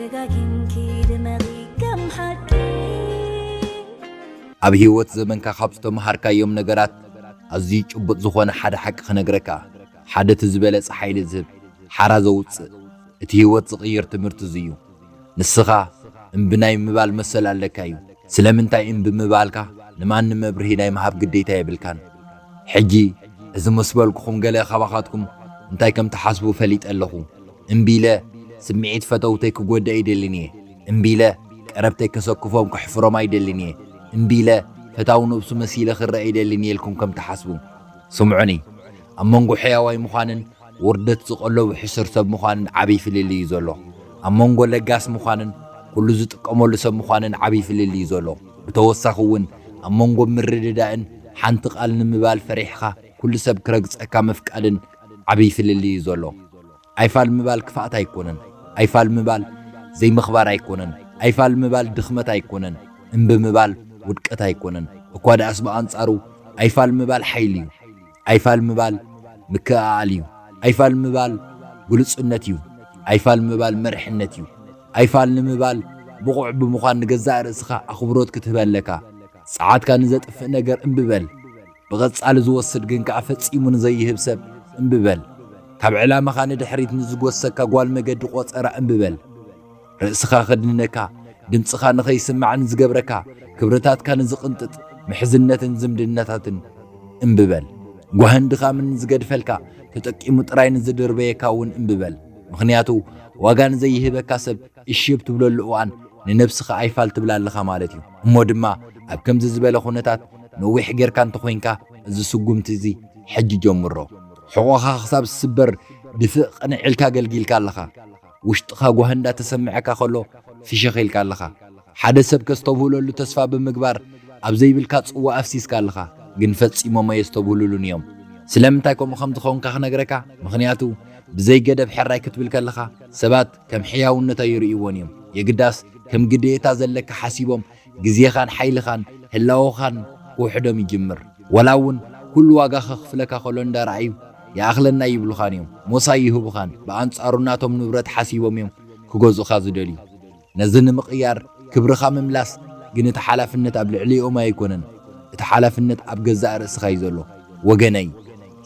ደጋጊምኪ ድመቒ ከም ሓቂ። ኣብ ህይወት ዘመንካ ካብ ዝተምሃርካዮም ነገራት ኣዝዩ ጭቡጥ ዝኾነ ሓደ ሓቂ ክነግረካ። ሓደ እቲ ዝበለጸ ሓይሊ ዝህብ፣ ሓራ ዘውጽእ፣ እቲ ህይወት ዝቕይር ትምህርቲ እዚ እዩ። ንስኻ እምቢ ናይ ምባል መሰል ኣለካ እዩ። ስለምንታይ እምቢ ምባልካ ንማንም መብርሂ ናይ ምሃብ ግዴታ የብልካን። ሕጂ እዚ ምስ በልኩኹም ገለ ካባኻትኩም እንታይ ከም ትሓስቡ ፈሊጠ ኣለኹ። እምቢ ኢለ ስምዒት ፈተውተይ ክጎድእ ኣይደልን እየ። እምቢ ኢለ ቀረብተይ ከሰክፎም ከሕፍሮም ኣይደልን እየ። እምቢ ኢለ ፈታው ነብሱ መሲለ ክረአ ኣይደልን እየ ኢልኩም ከም ትሓስቡ። ስምዑኒ፣ ኣብ መንጎ ሕያዋይ ምዃንን ውርደት ዝቐለቡ ሕሱር ሰብ ምዃንን ዓብዪ ፍልልይ እዩ ዘሎ። ኣብ መንጎ ለጋስ ምዃንን ኩሉ ዝጥቀመሉ ሰብ ምዃንን ዓብዪ ፍልልይ እዩ ዘሎ። ብተወሳኺ እውን ኣብ መንጎ ምርድዳእን ሓንቲ ቃል ንምባል ፈሪሕኻ ኩሉ ሰብ ክረግጸካ ምፍቃድን ዓብዪ ፍልልይ እዩ ዘሎ። ኣይፋል ምባል ክፍኣት ኣይኮነን። ኣይፋል ምባል ዘይምኽባር ኣይኮነን። ኣይፋል ምባል ድኽመት ኣይኮነን። እምቢ ምባል ውድቀት ኣይኮነን። እኳ ደኣስ ብኣንጻሩ ኣይፋል ምባል ሓይሊ እዩ። ኣይፋል ምባል ምክእኣል እዩ። ኣይፋል ምባል ግሉጽነት እዩ። ኣይፋል ምባል መርሕነት እዩ። ኣይፋል ንምባል ብቑዕ ብምዃን ንገዛእ ርእስኻ ኣኽብሮት ክትህብ ኣለካ። ጸዓትካ ንዘጥፍእ ነገር እምቢ በል። ብቐጻሊ ዝወስድ ግን ከኣ ፈጺሙ ንዘይህብ ሰብ እምቢ በል። ካብ ዕላማኻ ንድሕሪት ንዝጎሰካ ጓል መገዲ ቆጸራ እምቢ በል። ርእስኻ ከድንነካ፣ ድምጽኻ ንኸይስማዕ ንዝገብረካ፣ ክብርታትካ ንዝቕንጥጥ ምሕዝነትን ዝምድናታትን እምቢ በል። ጓህን ድኻምን ንዝገድፈልካ፣ ተጠቂሙ ጥራይ ንዝድርበየካ እውን እምቢ በል። ምኽንያቱ ዋጋ ንዘይህበካ ሰብ እሺ ኣብ ትብለሉ እዋን ንነብስኻ ኣይፋል ትብላ ኣለኻ ማለት እዩ። እሞ ድማ ኣብ ከምዚ ዝበለ ኩነታት ነዊሕ ጌርካ እንተኾይንካ እዚ ስጉምቲ እዚ ሕጂ ጀምሮ። ሕቖኻ ክሳብ ዝስበር ድፍእ ቅንዕ ኢልካ ኣገልጊልካ ኣለኻ። ውሽጥኻ ጓህ እንዳተሰምዐካ ከሎ ፍሽኽ ኢልካ ኣለኻ። ሓደ ሰብ ከስተብህለሉ ተስፋ ብምግባር ኣብ ዘይብልካ ጽዋ ኣፍሲስካ ኣለኻ። ግን ፈጺሞም ኣየስተብህሉሉን እዮም። ስለምንታይ ከምኡ ከም ዝኾንካ ክነግረካ። ምኽንያቱ ብዘይ ገደብ ሕራይ ክትብል ከለኻ ሰባት ከም ሕያውነት ኣይርእይዎን እዮም። የግዳስ ከም ግዴታ ዘለካ ሓሲቦም ግዜኻን ሓይልኻን ህላወኻን ክውሕዶም ይጅምር። ዋላ እውን ኩሉ ዋጋ ከኽፍለካ ከሎ እንዳረኣዩ ይኣኽለና ይብሉኻን እዮም። ሞሳ ይህቡኻን። ብኣንጻሩ ናቶም ንብረት ሓሲቦም እዮም ክገዝኡኻ ዝደልዩ። ነዚ ንምቕያር ክብርኻ ምምላስ ግን እቲ ሓላፍነት ኣብ ልዕሊኦም ኣይኮነን። እቲ ሓላፍነት ኣብ ገዛእ ርእስኻ እዩ ዘሎ። ወገነይ፣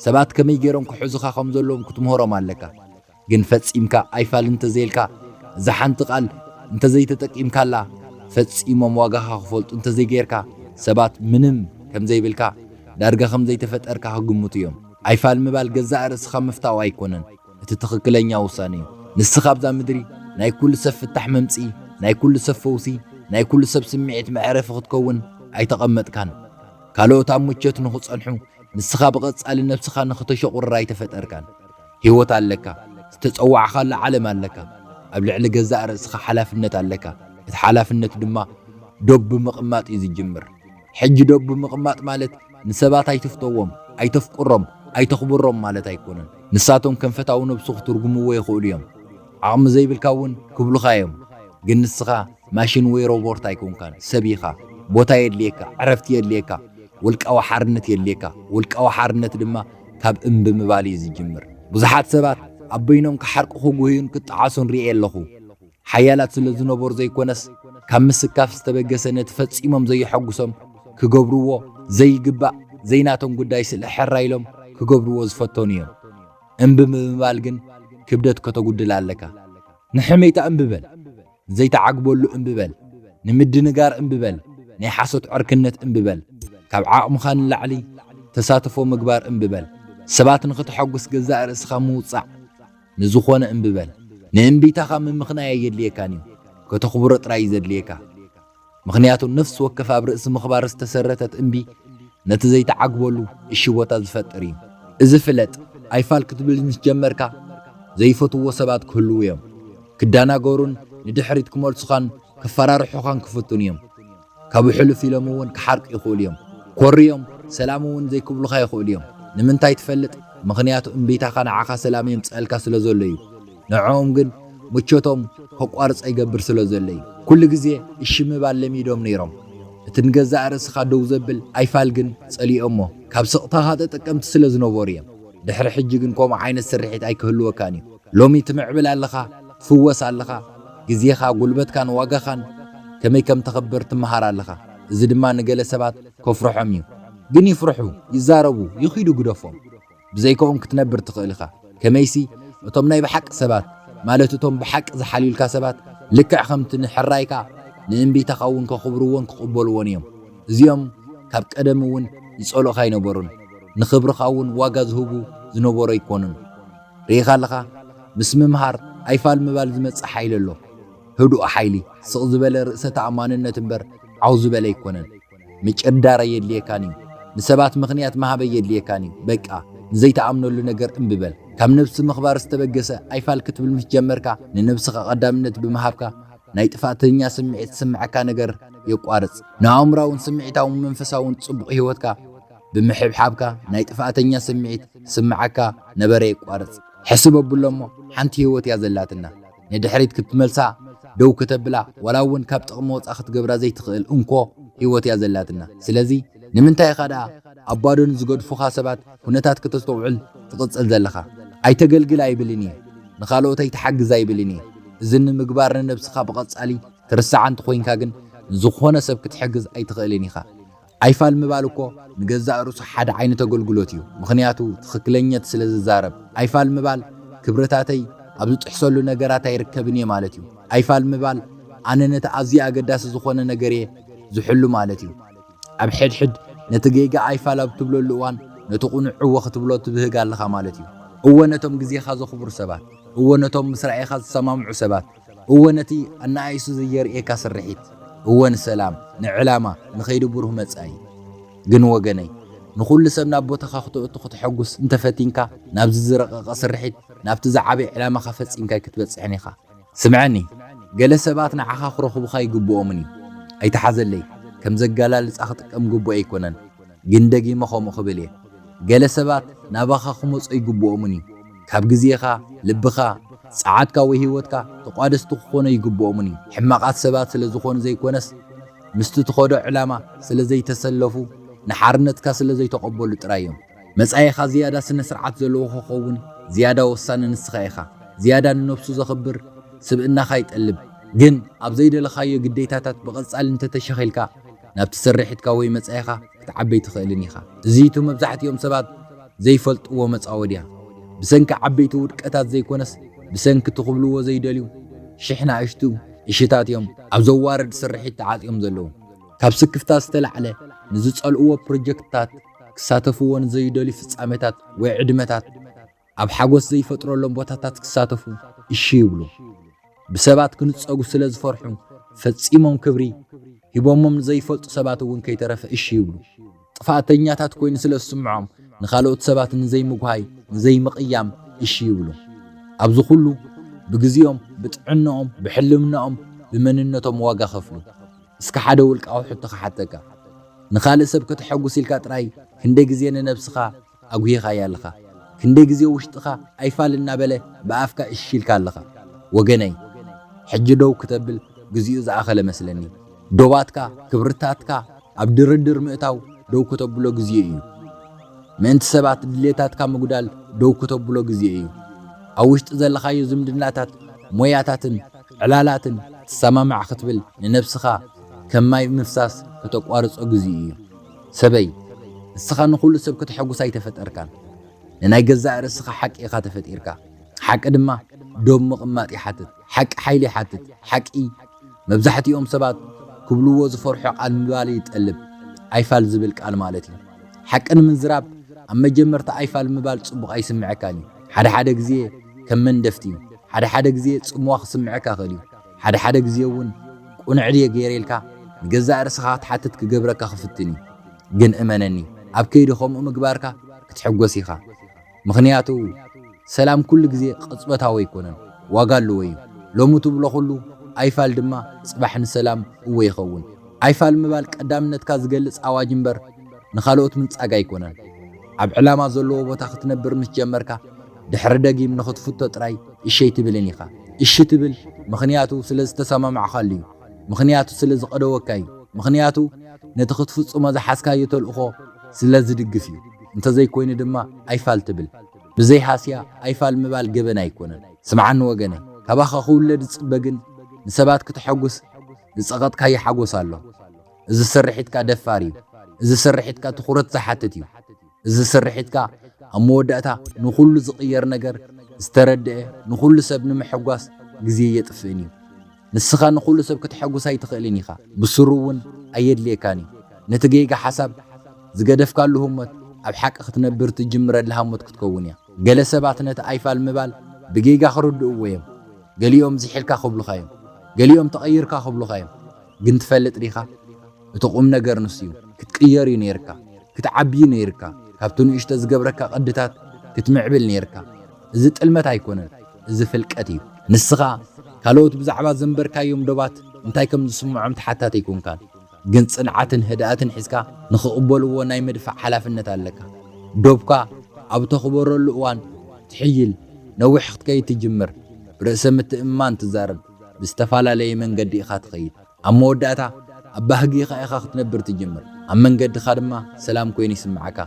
ሰባት ከመይ ገይሮም ክሕዙኻ ከም ዘለዎም ክትምህሮም ኣለካ። ግን ፈጺምካ ኣይፋል እንተዘይልካ፣ እዛ ሓንቲ ቃል እንተዘይተጠቂምካላ፣ ፈጺሞም ዋጋኻ ክፈልጡ እንተዘይገይርካ፣ ሰባት ምንም ከም ዘይብልካ፣ ዳርጋ ከም ዘይተፈጠርካ ክግምቱ እዮም። ኣይፋል ምባል ገዛእ ርእስኻ ምፍታው ኣይኮነን፣ እቲ ትኽክለኛ ውሳነ እዩ። ንስኻ ኣብዛ ምድሪ ናይ ኩሉ ሰብ ፍታሕ መምጽኢ፣ ናይ ኩሉ ሰብ ፈውሲ፣ ናይ ኩሉ ሰብ ስምዒት መዕረፊ ክትከውን ኣይተቐመጥካን። ካልኦት ኣብ ምቾት ንኽጸንሑ፣ ንስኻ ብቐጻሊ ነብስኻ ንኽተሸቑርር ኣይተፈጠርካን። ህይወት ኣለካ፣ ዝተጸዋዕኻሉ ዓለም ኣለካ። ኣብ ልዕሊ ገዛእ ርእስኻ ሓላፍነት ኣለካ። እቲ ሓላፍነት ድማ ዶብ ብምቕማጥ እዩ ዝጅምር። ሕጂ ዶብ ብምቕማጥ ማለት ንሰባት ኣይትፍተዎም፣ ኣይተፍቅሮም፣ ኣይተኽብሮም ማለት ኣይኮነን። ንሳቶም ከም ፈታዊ ነብሱ ክትርጉምዎ ይኽእሉ እዮም። ዓቕሚ ዘይብልካ እውን ክብሉኻ እዮም። ግን ንስኻ ማሽን ወይ ሮቦርት ኣይኮንካን፣ ሰብ ኢኻ። ቦታ የድልየካ፣ ዕረፍቲ የድልየካ፣ ውልቃዊ ሓርነት የድልየካ። ውልቃዊ ሓርነት ድማ ካብ እምቢ ምባል እዩ ዝጅምር። ብዙሓት ሰባት ኣብ በይኖም ክሓርቁ ክጉህዩን ክጠዓሱን ርእየ ኣለኹ። ሓያላት ስለ ዝነበሩ ዘይኮነስ፣ ካብ ምስካፍ ዝተበገሰ ነቲ ፈጺሞም ዘየሐጉሶም ክገብርዎ ዘይግባእ ዘይናቶም ጉዳይ ስለ ሕራይ ኢሎም ክገብርዎ ዝፈተኑ እዮም። እምቢ ምባል ግን ክብደት ከተጉድል ኣለካ። ንሕሜታ እምቢ በል። ዘይተዓግበሉ እምቢ በል። ንምድንጋር እምቢ በል። ናይ ሓሶት ዕርክነት እምቢ በል። ካብ ዓቕምኻ ንላዕሊ ተሳትፎ ምግባር እምቢ በል። ሰባት ንኽተሐጉስ ገዛእ ርእስኻ ምውጻዕ ንዝኾነ እምቢ በል። ንእምቢታኻ ምምኽናይ ኣየድልየካን እዩ። ከተኽብሮ ጥራይ እዩ ዘድልየካ። ምኽንያቱ ነፍሲ ወከፍ ኣብ ርእሲ ምኽባር ዝተሰረተት እምቢ ነቲ ዘይተዓግበሉ እሺ ቦታ ዝፈጥር እዩ። እዚ ፍለጥ፣ ኣይፋል ክትብል ምስ ጀመርካ ዘይፈትውዎ ሰባት ክህልዉ እዮም። ክደናገሩን ንድሕሪት ክመልሱኻን ክፈራርሑኻን ክፍትኑ እዮም። ካብ ሕሉፍ ኢሎም እውን ክሓርቁ ይኽእሉ እዮም። ኮርዮም ሰላም እውን ዘይክብሉኻ ይኽእሉ እዮም። ንምንታይ ትፈልጥ? ምኽንያቱ እምቢታኻ ንዓኻ ሰላም የምጽኣልካ ስለ ዘሎ እዩ። ንዕኦም ግን ምቾቶም ከቋርጾ ይገብር ስለ ዘሎ እዩ። ኩሉ ግዜ እሺ ምባል ለሚዶም ነይሮም። እቲ ንገዛእ ርእስኻ ደው ዘብል ኣይፋል ግን ጸሊኦሞ። ካብ ስቕታኻ ተጠቀምቲ ስለ ዝነበሩ እዮም። ድሕሪ ሕጂ ግን ከምኡ ዓይነት ስርሒት ኣይክህልወካን እዩ። ሎሚ ትምዕብል ኣለኻ፣ ትፍወስ ኣለኻ። ግዜኻ፣ ጉልበትካን ዋጋኻን ከመይ ከም ተኽብር ትመሃር ኣለኻ። እዚ ድማ ንገለ ሰባት ከፍርሖም እዩ። ግን ይፍርሑ፣ ይዛረቡ፣ ይኺዱ ግደፎም። ብዘይከኦም ክትነብር ትኽእል ኢኻ። ከመይሲ እቶም ናይ ብሓቂ ሰባት፣ ማለት እቶም ብሓቂ ዝሓልዩልካ ሰባት፣ ልክዕ ከምቲ ንሕራይካ ንእምቢታኻ እውን ከኽብርዎን ክቕበልዎን እዮም። እዚኦም ካብ ቀደም እውን ይጸልኡኻ ኣይነበሩን። ንኽብርኻ እውን ዋጋ ዝህቡ ዝነበሩ ኣይኮኑን። ርኢኻ ኣለኻ፣ ምስ ምምሃር ኣይፋል ምባል ዝመጽእ ሓይሊ ኣሎ። ህዱእ ሓይሊ፣ ስቕ ዝበለ ርእሰ ተኣማንነት እምበር ዓው ዝበለ ኣይኮነን። ምጭርዳር ኣየድልየካን እዩ። ንሰባት ምኽንያት ምሃብ ኣየድልየካን እዩ። በቃ፣ ንዘይትኣምነሉ ነገር እምቢ በል። ካብ ነብሲ ምኽባር ዝተበገሰ ኣይፋል ክትብል ምስ ጀመርካ፣ ንነብስኻ ቀዳምነት ብምሃብካ፣ ናይ ጥፋተኛ ስምዒት ዝስምዓካ ነገር የቋርጽ። ንኣእምራውን ስምዒታውን መንፈሳውን ጽቡቕ ህይወትካ ብምሕብሓብካ፣ ናይ ጥፋተኛ ስምዒት ዝስምዓካ ነበረ የቋርጽ። ሕስብ ኣብሎ እሞ፣ ሓንቲ ህይወት እያ ዘላትና። ንድሕሪት ክትመልሳ፣ ደው ከተብላ፣ ዋላ እውን ካብ ጥቕሚ ወጻእ ክትገብራ ዘይትኽእል እንኮ ህይወት እያ ዘላትና። ስለዚ ንምንታይ ኢኻ ደኣ ኣብ ባዶ ንዝገድፉኻ ሰባት ኩነታት ከተስተውዕል ትቕጽል ዘለኻ? ኣይተገልግል ኣይብልን እየ። ንኻልኦት ኣይትሓግዝ ኣይብልን እየ። እዚ ንምግባር ንነብስኻ ብቐጻሊ ትርስዓ እንተኾይንካ ግን፣ ንዝኾነ ሰብ ክትሕግዝ ኣይትኽእልን ኢኻ። ኣይፋል ምባል እኮ ንገዛእ ርእሱ ሓደ ዓይነት ኣገልግሎት እዩ። ምኽንያቱ ትኽክለኛት ስለ ዝዛረብ። ኣይፋል ምባል ክብርታተይ ኣብ ዝጥሕሰሉ ነገራት ኣይርከብን እየ ማለት እዩ። ኣይፋል ምባል ኣነ ነቲ ኣዝዩ ኣገዳሲ ዝኾነ ነገር እየ ዝሕሉ ማለት እዩ። ኣብ ሕድሕድ ነቲ ጌጋ ኣይፋል ኣብ ትብለሉ እዋን ነቲ ቁኑዕ እወ ክትብሎ ትብህግ ኣለኻ ማለት እዩ። እወ ነቶም ግዜኻ ዘኽብሩ ሰባት፣ እወ ነቶም ምስ ራእይኻ ዝሰማምዑ ሰባት፣ እወ ነቲ ኣነኣኢሱ ዘየርእየካ ስርሒት፣ እወ ንሰላም፣ ንዕላማ፣ ንኸይዲ ብሩህ መጻኢ። ግን ወገነይ፣ ንኹሉ ሰብ ናብ ቦታኻ ክተእቱ ክተሐጉስ እንተፈቲንካ፣ ናብዚ ዝረቐቐ ስርሒት፣ ናብቲ ዝዓበየ ዕላማኻ ፈጺምካ ኣይክትበጽሕን ኢኻ። ስምዐኒ፣ ገለ ሰባት ንዓኻ ክረኽቡኻ ይግብኦምን እዩ። ኣይትሓዘለይ፣ ከም ዘገላልጻ ክጥቀም ግቡእ ኣይኮነን። ግን ደጊመ ከምኡ ክብል እየ። ገለ ሰባት ናባኻ ክመጹ ይግብኦምን እዩ። ካብ ግዜኻ፣ ልብኻ፣ ጸዓትካ ወይ ህይወትካ ተቋደስቲ ክኾኑ ይግብኦምን እዩ። ሕማቓት ሰባት ስለ ዝኾኑ ዘይኮነስ፣ ምስቲ ትኸዶ ዕላማ ስለ ዘይተሰለፉ፣ ንሓርነትካ ስለ ዘይተቐበሉ ጥራይ እዮም። መጻኢኻ ዝያዳ ስነ ስርዓት ዘለዎ ክኸውን ዝያዳ ወሳኒ ንስኻ ኢኻ። ዝያዳ ንነብሱ ዘኽብር ስብእናኻ ይጠልብ። ግን ኣብ ዘይደለኻዮ ግዴታታት ብቐጻሊ እንተተሸኺልካ፣ ናብቲ ስርሒትካ ወይ መጻኢኻ ክትዓቢ ኣይትኽእልን ኢኻ። እዚ እቲ መብዛሕትኦም ሰባት ዘይፈልጥዎ መጻወድያ። ብሰንኪ ዓበይቲ ውድቀታት ዘይኮነስ፣ ብሰንኪ እቲ ክብልዎ ዘይደልዩ ሽሕ ንኣሽቱ እሽታት እዮም ኣብ ዘዋርድ ስርሒት ተዓጽዮም ዘለዉ። ካብ ስክፍታ ዝተላዕለ፣ ንዝጸልእዎ ፕሮጀክትታት ክሳተፍዎ ንዘይደልዩ ፍጻሜታት ወይ ዕድመታት፣ ኣብ ሓጎስ ዘይፈጥረሎም ቦታታት ክሳተፉ እሺ ይብሉ። ብሰባት ክንጸጉ ስለ ዝፈርሑ፣ ፈጺሞም ክብሪ ሂቦሞም ንዘይፈልጡ ሰባት እውን ከይተረፈ እሺ ይብሉ። ጥፋተኛታት ኮይኑ ስለ ዝስምዖም፣ ንኻልኦት ሰባት ንዘይምጉሃይ፣ ንዘይምቕያም እሺ ይብሉ። ኣብዚ ኩሉ፣ ብግዜኦም፣ ብጥዕናኦም፣ ብሕልምናኦም፣ ብመንነቶም ዋጋ ከፍሉ። እስከ ሓደ ውልቃዊ ሕቶ ክሓተካ። ንኻልእ ሰብ ከተሐጉስ ኢልካ ጥራይ ክንደይ ግዜ ንነብስኻ ኣጉሂኻያ ኣለኻ? ክንደይ ግዜ ውሽጥኻ ኣይፋል እናበለ ብኣፍካ እሺ ኢልካ ኣለኻ? ወገነይ፣ ሕጂ ደው ክተብል ግዜኡ ዝኣኸለ መስለኒ። ዶባትካ፣ ክብርታትካ ኣብ ድርድር ምእታው ደው ከተብሎ ግዜኡ እዩ። ምእንቲ ሰባት ድሌታትካ ምጉዳል ደው ከተብሎ ግዜኡ እዩ። ኣብ ውሽጢ ዘለኻዮ ዝምድናታት፣ ሞያታትን ዕላላትን ትሰማማዕ ክትብል ንነብስኻ ከም ማይ ምፍሳስ ከተቋርጾ ግዜኡ እዩ። ሰበይ፣ ንስኻ ንኹሉ ሰብ ከተሐጉስ ኣይተፈጠርካን። ንናይ ገዛእ ርእስኻ ሓቂ ኢኻ ተፈጢርካ። ሓቂ ድማ ዶብ ምቕማጥ ይሓትት። ሓቂ ሓይሊ ይሓትት። ሓቂ መብዛሕትኦም ሰባት ክብልዎ ዝፈርሑ ቃል ምባል ይጠልብ። ኣይፋል ዝብል ቃል ማለት እዩ። ሓቂ ንምዝራብ ኣብ መጀመርታ ኣይፋል ምባል ጽቡቕ ኣይስምዐካን እዩ። ሓደ ሓደ ግዜ ከም መንደፍቲ እዩ። ሓደ ሓደ ግዜ ጽምዋ ክስምዐካ ይኽእል እዩ። ሓደ ሓደ ግዜ እውን ቁኑዕ ድየ ገይረ ኢልካ ንገዛእ ርእስኻ ክትሓትት ክገብረካ ክፍትን እዩ። ግን እመነኒ፣ ኣብ ከይዲ ከምኡ ምግባርካ ክትሕጎስ ኢኻ። ምኽንያቱ ሰላም ኩሉ ግዜ ቅጽበታዊ ኣይኮነን፣ ዋጋ ኣለዎ እዩ። ሎሚ ትብሎ ኩሉ ኣይፋል ድማ ጽባሕ ንሰላም እወ ይኸውን። ኣይፋል ምባል ቀዳምነትካ ዝገልጽ ኣዋጅ እምበር ንኻልኦት ምንጻግ ኣይኮነን። ኣብ ዕላማ ዘለዎ ቦታ ክትነብር ምስ ጀመርካ፣ ድሕሪ ደጊም ንኽትፍቶ ጥራይ እሺ ኣይትብልን ኢኻ። እሺ ትብል ምኽንያቱ ስለ ዝተሰማማዕካሉ እዩ። ምኽንያቱ ስለ ዝቐደወካ እዩ። ምኽንያቱ ነቲ ክትፍጽሞ ዝሓዝካዮ ተልእኾ ስለ ዝድግፍ እዩ። እንተዘይኮይኑ ድማ ኣይፋል ትብል። ብዘይ ሃስያ ኣይፋል ምባል ገበን ኣይኮነን። ስምዓኒ ወገነይ፣ ካባኻ ክውለድ ዝጽበ ግን ንሰባት ክተሐጉስ ዝጸቐጥካዮ ሓጎስ ኣሎ። እዚ ስርሒትካ ደፋር እዩ። እዚ ስርሒትካ ትኹረት ዝሓትት እዩ። እዚ ስርሒትካ ኣብ መወዳእታ ንኹሉ ዝቕየር ነገር ዝተረድአ፣ ንኹሉ ሰብ ንምሕጓስ ግዜ የጥፍእን እዩ። ንስኻ ንኹሉ ሰብ ክተሐጉስ ኣይትኽእልን ኢኻ። ብስሩ እውን ኣየድልየካን እዩ። ነቲ ጌጋ ሓሳብ ዝገደፍካሉ ህሞት ኣብ ሓቂ ክትነብር ትጅምረላ ህሞት ክትከውን እያ። ገለ ሰባት ነቲ ኣይፋል ምባል ብጌጋ ክርድእዎ እዮም። ገሊኦም ዝሒልካ ክብሉኻ እዮም። ገሊኦም ተቐይርካ ክብሉኻ እዮም። ግን ትፈልጥ ዲኻ? እቲ ቁም ነገር ንሱ እዩ። ክትቅየር እዩ ነይርካ። ክትዓቢ እዩ ነይርካ። ካብቲ ንእሽቶ ዝገብረካ ቅድታት ክትምዕብል ነይርካ። እዚ ጥልመት ኣይኮነን። እዚ ፍልቀት እዩ። ንስኻ ካልኦት ብዛዕባ ዘንበርካዮም ዶባት እንታይ ከም ዝስምዖም ተሓታቲ ኣይኮንካን። ግን ጽንዓትን ህድኣትን ሒዝካ ንኽቕበልዎ ናይ ምድፋእ ሓላፍነት ኣለካ። ዶብካ ኣብ ተኽበረሉ እዋን ትሕይል፣ ነዊሕ ክትከይድ ትጅምር፣ ብርእሰ ምትእምማን ትዛረብ፣ ብዝተፈላለየ መንገዲ ኢኻ ትኸይድ። ኣብ መወዳእታ ኣብ ባህጊኻ ኢኻ ክትነብር ትጅምር። ኣብ መንገድኻ ድማ ሰላም ኮይኑ ይስምዓካ።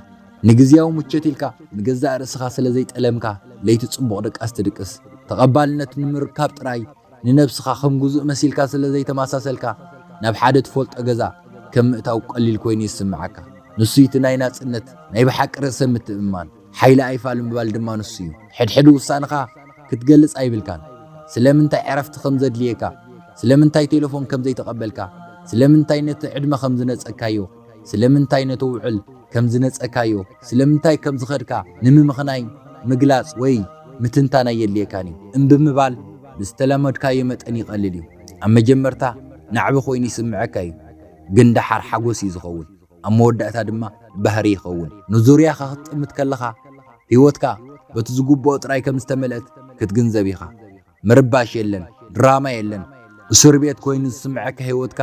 ንግዝያዊ ምቾት ኢልካ ንገዛእ ርእስኻ ስለ ዘይጠለምካ ለይቲ ጽቡቕ ድቃስ ትድቅስ። ተቐባልነት ንምርካብ ጥራይ ንነብስኻ ከም ግዙእ መሲልካ ስለ ዘይተመሳሰልካ ናብ ሓደ ትፈልጦ ገዛ ከም ምእታው ቀሊል ኮይኑ ይስምዓካ። ንሱ እቲ ናይ ናጽነት ናይ ብሓቂ ርእሰ ምትእምማን። ሓይሊ ኣይፋል ምባል ድማ ንሱ እዩ። ሕድሕድ ውሳንኻ ክትገልጽ ኣይብልካን። ስለምንታይ ዕረፍቲ ከም ዘድልየካ፣ ስለምንታይ ቴሌፎን ከም ዘይተቐበልካ፣ ስለምንታይ ነቲ ዕድመ ከም ዝነጸካዮ፣ ስለምንታይ ነቲ ውዕል ከም ዝነጸካዮ፣ ስለምንታይ ከም ዝኸድካ ንምምኽናይ ምግላጽ ወይ ምትንታን ኣየድልየካን እዩ። እምቢ ምባል ብዝተለመድካዮ መጠን ይቐልል እዩ። ኣብ መጀመርታ ናዕቢ ኮይኑ ይስምዐካ እዩ፣ ግን ደሓር ሓጎስ እዩ ዝኸውን። ኣብ መወዳእታ ድማ ባህሪ ይኸውን። ንዙርያኻ ክትጥምት ከለኻ፣ ህይወትካ በቲ ዝግብኦ ጥራይ ከም ዝተመልአት ክትግንዘብ ኢኻ። ምርባሽ የለን፣ ድራማ የለን፣ እስር ቤት ኮይኑ ዝስምዐካ ህይወትካ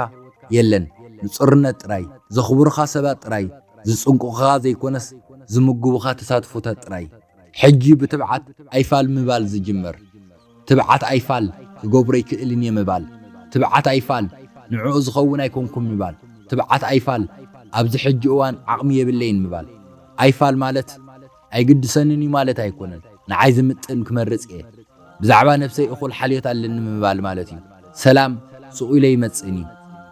የለን። ንጹርነት ጥራይ፣ ዘኽብሩኻ ሰባት ጥራይ፣ ዝጽንቁኻ ዘይኮነስ ዝምግቡኻ ተሳትፎታት ጥራይ። ሕጂ ብትብዓት ኣይፋል ምባል ዝጅመር። ትብዓት ኣይፋል ክገብሮ ኣይክእልን እየ ምባል። ትብዓት ኣይፋል ንዕኡ ዝኸውን ኣይኮንኩን ምባል። ትብዓት ኣይፋል ኣብዚ ሕጂ እዋን ዓቕሚ የብለይን ምባል። ኣይፋል ማለት ኣይግድሰንን እዩ ማለት ኣይኮነን። ንዓይ ዝምጥን ክመርጽ እየ። ብዛዕባ ነብሰይ እኹል ሓልዮት ኣለኒ ምባል ማለት እዩ። ሰላም ስቕ ኢሉ ኣይመጽእን እዩ።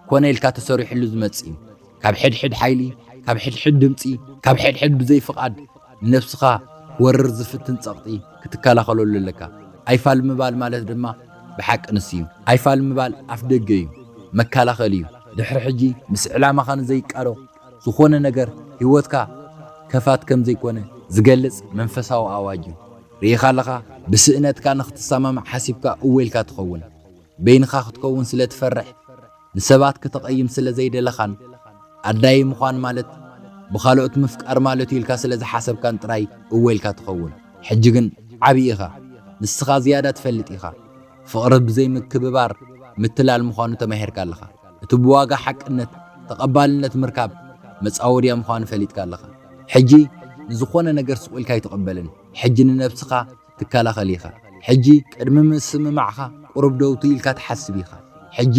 ኮነ ኢልካ ተሰሪሕሉ ዝመጽእ እዩ። ካብ ሕድሕድ ሓይሊ፣ ካብ ሕድሕድ ድምጺ፣ ካብ ሕድሕድ ብዘይ ፍቓድ ንነብስኻ ክወርር ዝፍትን ጸቕጢ ክትከላኸለሉ ኣለካ። ኣይፋል ምባል ማለት ድማ ብሓቂ ንሱ እዩ። ኣይፋል ምባል ኣፍ ደገ እዩ፣ መከላኸሊ እዩ። ድሕሪ ሕጂ ምስ ዕላማኻ ንዘይቃዶ ዝኾነ ነገር ህይወትካ ከፋት ከም ዘይኮነ ዝገልጽ መንፈሳዊ ኣዋጅ እዩ። ርኢኻ ኣለኻ፣ ብስእነትካ ንኽትሰማማዕ ሓሲብካ እወ ኢልካ ትኸውን። በይንኻ ክትከውን ስለ ትፈርሕ፣ ንሰባት ከተቐይም ስለ ዘይደለኻን ኣድላዪ ምዃን ማለት ብኻልኦት ምፍቃር ማለት እዩ ኢልካ ስለ ዝሓሰብካን ጥራይ እወ ኢልካ ትኸውን። ሕጂ ግን ዓቢ ኢኻ። ንስኻ ዝያዳ ትፈልጥ ኢኻ። ፍቕሪ ብዘይ ምክብባር ምትላል ምዃኑ ተማሂርካ ኣለኻ። እቲ ብዋጋ ሓቅነት ተቐባልነት ምርካብ መጻወድያ ምዃኑ ፈሊጥካ ኣለኻ። ሕጂ ንዝኾነ ነገር ስቕ ኢልካ ኣይትቕበልን። ሕጂ ንነብስኻ ትከላኸል ኢኻ። ሕጂ ቅድሚ ምስምማዕኻ ቁሩብ ደው ኢልካ ትሓስብ ኢኻ። ሕጂ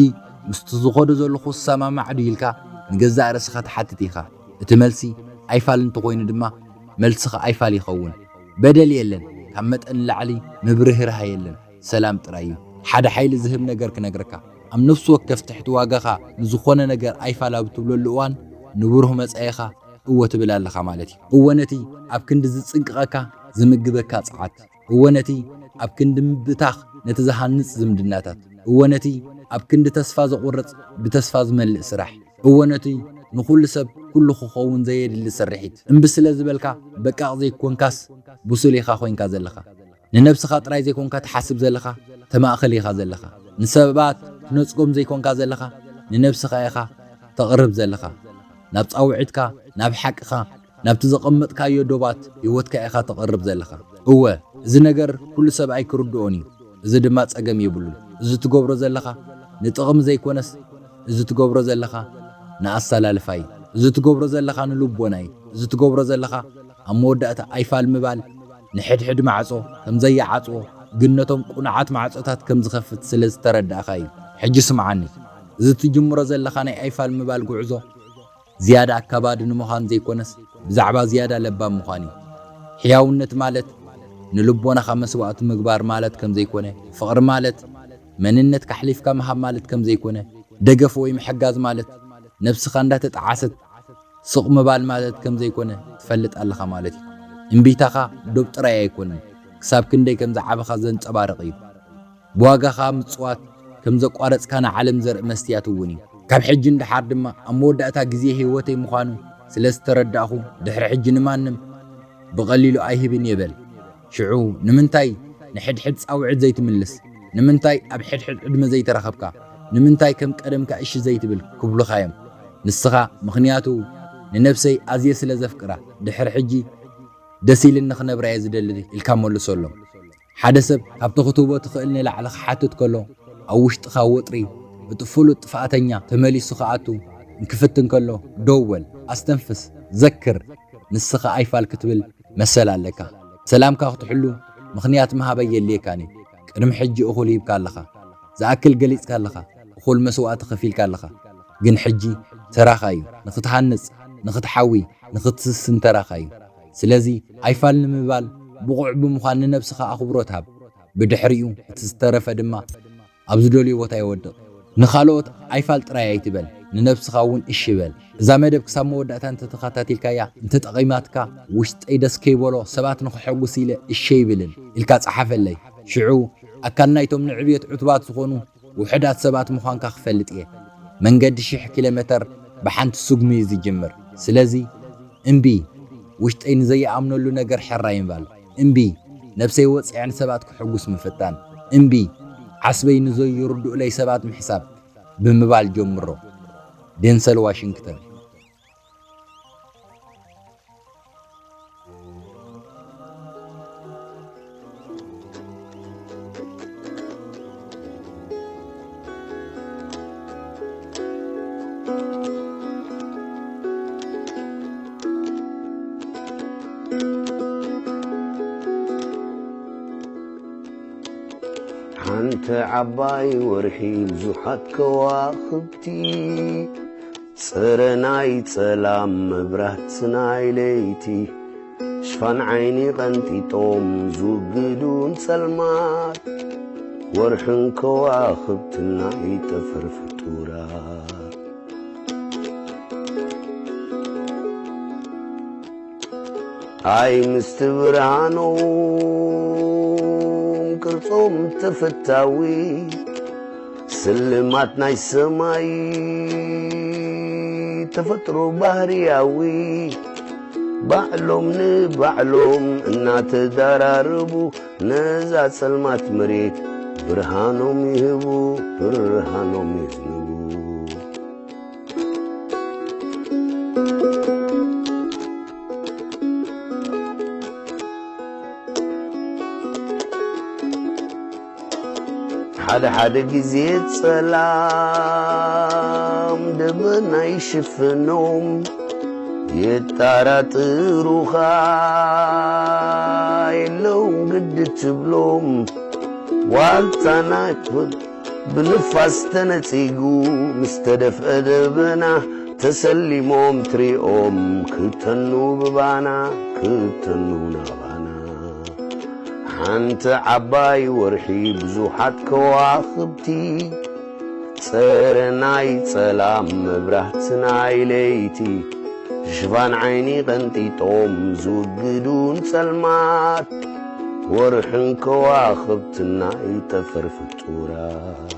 ምስቲ ዝኸዶ ዘለኹ ዝሰማማዕ ድዩ ኢልካ ንገዛእ ርእስኻ ትሓትት ኢኻ። እቲ መልሲ ኣይፋል እንተኾይኑ ድማ መልስኻ ኣይፋል ይኸውን። በደል የለን፣ ካብ መጠን ንላዕሊ ምብርህራህ የለን። ሰላም ጥራይ እዩ። ሓደ ሓይሊ ዝህብ ነገር ክነግረካ። ኣብ ነፍሲ ወከፍ ትሕቲ ዋጋኻ ንዝኾነ ነገር ኣይፋል ኣብ እትብለሉ እዋን ንብሩህ መጻኢኻ እወ ትብል ኣለኻ ማለት እዩ። እወ ነቲ ኣብ ክንዲ ዝጽንቅቐካ ዝምግበካ ጸዓት። እወ ነቲ ኣብ ክንዲ ምብታኽ ነቲ ዝሃንጽ ዝምድናታት። እወ ነቲ ኣብ ክንዲ ተስፋ ዘቑርጽ ብተስፋ ዝመልእ ስራሕ። እወ ነቲ ንኹሉ ሰብ ኩሉ ክኸውን ዘየድሊ ስርሒት። እምቢ ስለ ዝበልካ በቃቕ ዘይኮንካስ ብሱል ኢኻ ኮይንካ ዘለኻ። ንነብስኻ ጥራይ ዘይኮንካ ትሓስብ ዘለኻ፣ ተማእኽል ኢኻ ዘለኻ። ንሰባት ትነጽጎም ዘይኮንካ ዘለኻ፣ ንነብስኻ ኢኻ ተቕርብ ዘለኻ። ናብ ጻውዒትካ፣ ናብ ሓቅኻ፣ ናብቲ ዘቐመጥካዮ ዶባት ህይወትካ ኢኻ ተቕርብ ዘለኻ። እወ፣ እዚ ነገር ኩሉ ሰብ ኣይክርድኦን እዩ። እዚ ድማ ጸገም የብሉን። እዚ ትገብሮ ዘለኻ ንጥቕሚ ዘይኮነስ፣ እዚ ትገብሮ ዘለኻ ንኣሰላልፋ እዩ። እዚ ትገብሮ ዘለኻ ንልቦና እዩ። እዚ ትገብሮ ዘለኻ ኣብ መወዳእታ ኣይፋል ምባል ንሕድሕድ ማዕጾ ከም ዘየዓጽዎ፣ ግን ነቶም ቁኑዓት ማዕጾታት ከም ዝኸፍት ስለ ዝተረዳእካ እዩ። ሕጂ ስምዓኒ። እዚ ትጅምሮ ዘለኻ ናይ ኣይፋል ምባል ጉዕዞ ዝያዳ ኣካባዲ ንምዃን ዘይኮነስ፣ ብዛዕባ ዝያዳ ለባም ምዃን እዩ። ሕያውነት ማለት ንልቦናኻ መስዋእቲ ምግባር ማለት ከም ዘይኮነ፣ ፍቕሪ ማለት መንነትካ ኣሕሊፍካ ምሃብ ማለት ከም ዘይኮነ፣ ደገፍ ወይ ምሕጋዝ ማለት ነብስኻ እንዳተጠዓሰት ስቕ ምባል ማለት ከም ዘይኮነ ትፈልጥ ኣለኻ ማለት እዩ። እምቢታኻ ዶብ ጥራይ ኣይኮነን፣ ክሳብ ክንደይ ከም ዝዓበኻ ዘንጸባርቕ እዩ። ብዋጋኻ ምጽዋት ከም ዘቋረጽካ ንዓለም ዘርኢ መስትያት እውን እዩ። ካብ ሕጂ ንደሓር ድማ ኣብ መወዳእታ ግዜ ህይወተይ ምዃኑ ስለ ዝተረዳእኹ፣ ድሕሪ ሕጂ ንማንም ብቐሊሉ ኣይህብን እየ በል። ሽዑ ንምንታይ ንሕድሕድ ጻውዒት ዘይትምልስ? ንምንታይ ኣብ ሕድሕድ ዕድመ ዘይተራኸብካ? ንምንታይ ከም ቀደምካ እሺ ዘይትብል? ክብሉኻ እዮም። ንስኻ፣ ምኽንያቱ ንነብሰይ ኣዝየ ስለ ዘፍቅራ፣ ድሕሪ ሕጂ ደስ ኢልኒ ክነብራ እየ ዝደሊ ኢልካ መልሶሎም። ሓደ ሰብ ካብቲ ክትህቦ ትኽእል ንላዕሊ ክሓትት ከሎ፣ ኣብ ውሽጥኻ ወጥሪ፣ እቲ ፍሉጥ ጥፍኣተኛ ተመሊሱ ክኣቱ እንክፍትን ከሎ፣ ደው በል፣ ኣስተንፍስ፣ ዘክር፣ ንስኻ ኣይፋል ክትብል መሰል ኣለካ። ሰላምካ ክትሕሉ ምኽንያት ምሃብ ኣየድልየካን እዩ። ቅድሚ ሕጂ እኹል ሂብካ ኣለኻ። ዝኣክል ገሊጽካ ኣለኻ። እኹል መስዋእቲ ከፊልካ ኣለኻ። ግን ሕጂ ተራኻ እዩ። ንኽትሃንጽ፣ ንኽትሓዊ፣ ንኽትስስን ተራኻ እዩ። ስለዚ ኣይፋል ንምባል ብቑዕ ብምዃን ንነብስኻ ኣኽብሮት ሃብ። ብድሕሪኡ እቲ ዝተረፈ ድማ ኣብ ዝደልዮ ቦታ የወድቕ። ንኻልኦት ኣይፋል ጥራይ ኣይትበል፣ ንነብስኻ እውን እሺ በል። እዛ መደብ ክሳብ መወዳእታ እንተተኸታቲልካያ፣ እንተጠቒማትካ፣ ውሽጠይ ደስ ከይበሎ ሰባት ንኽሐጉስ ኢለ እሺ ኣይብልን ኢልካ ጸሓፈለይ። ሽዑ ኣካል ናይቶም ንዕብየት ዕቱባት ዝኾኑ ውሑዳት ሰባት ምዃንካ ክፈልጥ እየ። መንገዲ ሽሕ ኪሎ ሜተር ብሓንቲ ስጉሚ እዩ ዝጅምር። ስለዚ እምቢ፣ ውሽጠይ ንዘይኣምነሉ ነገር ሕራይ ምባል። እምቢ፣ ነብሰይ ወጺዐ ንሰባት ክሕጉስ ምፍታን። እምቢ፣ ዓስበይ ንዘይርድኡለይ ሰባት ምሕሳብ ብምባል ጀምሮ። ዴንሰል ዋሽንግተን። ሓንቲ ዓባይ ወርሒ ብዙሓት ከዋኽብቲ፣ ጽረ ናይ ጸላም መብራት ናይ ለይቲ፣ ሽፋን ዓይኒ ቀንጢጦም ዝውግዱ ንጸልማት፣ ወርሕን ከዋኽብትን ናይ ጠፈር ፍጡራት። ኣይ ምስቲ ብርሃኖም ቅርጾም ተፈታዊ፣ ስልማት ናይ ሰማይ ተፈጥሮ ባህርያዊ፣ ባዕሎም ንባዕሎም እናተዳራረቡ፣ ነዛ ጸልማት መሬት ብርሃኖም ይህቡ፣ ብርሃኖም የዝንቡ። ሓደ ሓደ ግዜ ጸላም ደበና ይሽፍኖም፣ የጣራጥሩኻ የለውን ግዲ ትብሎም። ዋልታ ናይ ብ-፣ ብንፋስ ተነጺጉ ምስ ተደፍአ ደበና፣ ተሰሊሞም ትሪኦም ክተኑ ብባና፣ ክተኑ ናባና። ሓንቲ ዓባይ ወርሒ ብዙሓት ከዋኽብቲ፣ ጸረ ናይ ጸላም መብራህቲ ናይ ለይቲ፣ ሽፋን ዓይኒ ቀንጢጦም ዝውግዱ ንጸልማት፣ ወርሕን ከዋኽብትን ናይ ጠፈር ፍጡራት።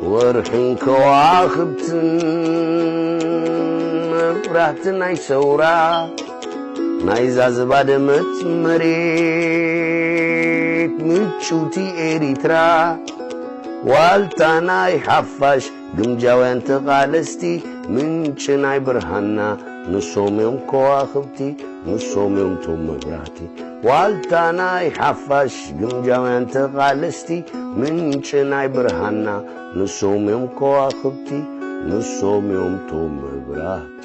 ወርሕን ከዋኽብትን መብራህቲ ናይ ሰውራ፣ ናይዛ ዝባደመት መሬት ምጭውቲ ኤሪትራ፣ ዋልታ ናይ ሓፋሽ ግምጃውያን ተቓለስቲ፣ ምንጪ ናይ ብርሃንና ንሶም እዮም ከዋኽብቲ፣ ንሶም እዮም ቶም መብራህቲ። ዋልታ ናይ ሓፋሽ ግምጃውያን ተቓለስቲ፣ ምንጪ ናይ ብርሃንና ንሶም እዮም ከዋኽብቲ፣ ንሶም እዮም ቶም መብራህቲ።